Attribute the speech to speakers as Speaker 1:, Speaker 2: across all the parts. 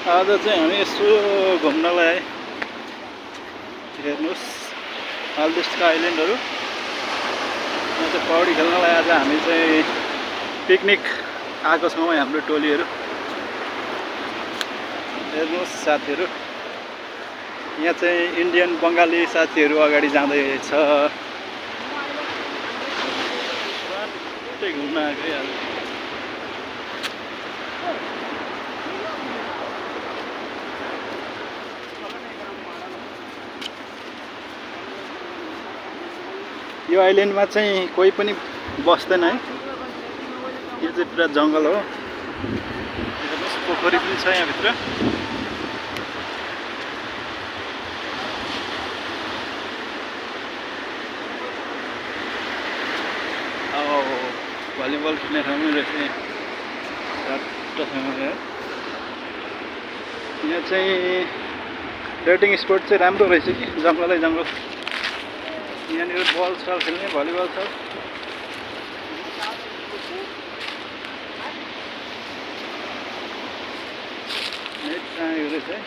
Speaker 1: आज चाहिँ हामी यसो घुम्नलाई हेर्नुहोस् मालदिभ्सका आइल्यान्डहरू। यहाँ चाहिँ पौडी खेल्नलाई आज हामी चाहिँ पिकनिक आएको छौँ। हाम्रो टोलीहरू हेर्नुहोस् साथीहरू, यहाँ चाहिँ इन्डियन बङ्गाली साथीहरू अगाडि जाँदैछ। घुम्न आएको आज। यो आइल्यान्डमा चाहिँ कोही पनि बस्दैन है, यो चाहिँ पुरा जङ्गल हो। हेर्नुहोस् पोखरी पनि छ यहाँभित्र। भलिबल खेल्ने ठाउँ पनि रहेछ यहाँ चाहिँ रेटिङ स्पोर्ट चाहिँ राम्रो रहेछ कि, जङ्गलै जङ्गल। यहाँनिर बल छ खेल्ने, भलिबल छ। नेट चाहिएको रहेछ है।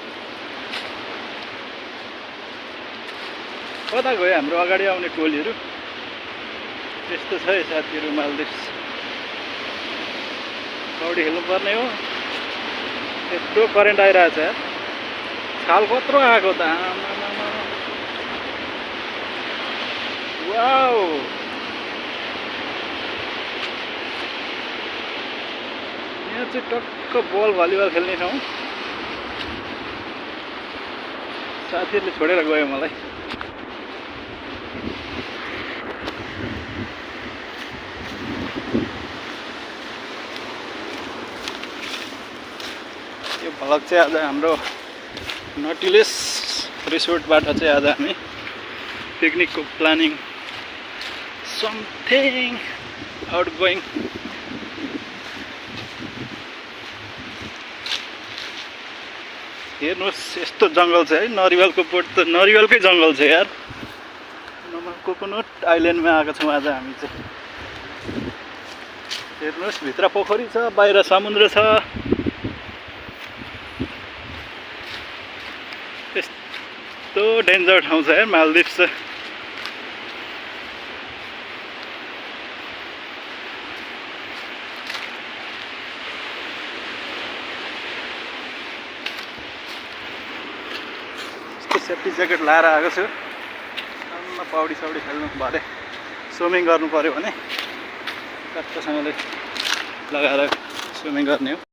Speaker 1: कता गयो हाम्रो अगाडि आउने टोलीहरू? त्यस्तो छ है साथीहरू मालदिभ्स। पौडी खेल्नुपर्ने हो। यत्रो करेन्ट आइरहेछ यार, छाल कत्रो आएको त। वाउ, यहाँ चाहिँ टक्क बल भलिबल खेल्ने ठाउँ। साथीहरूले छोडेर गयो मलाई। यो भ्लग चाहिँ आज हाम्रो नटिलेस रिसोर्टबाट चाहिँ आज हामी पिकनिकको प्लानिङ, समथिङ आउट गोइङ। हेर्नुहोस् यस्तो जङ्गल छ है, नरिवलको बोट त नरिवलकै जङ्गल छ यार। कोकोनट आइल्यान्डमा आएको छौँ आज हामी चाहिँ। हेर्नुहोस् भित्र पोखरी छ, बाहिर समुद्र छ। यस्तो डेन्जर ठाउँ छ यार मालदिभ्स। सेफ्टी ज्याकेट लाएर आएको छु। पौडी सौडी खेल्नु भरे, स्विमिङ गर्नु पऱ्यो भने राम्रोसँगले लगाएर स्विमिङ गर्ने हो।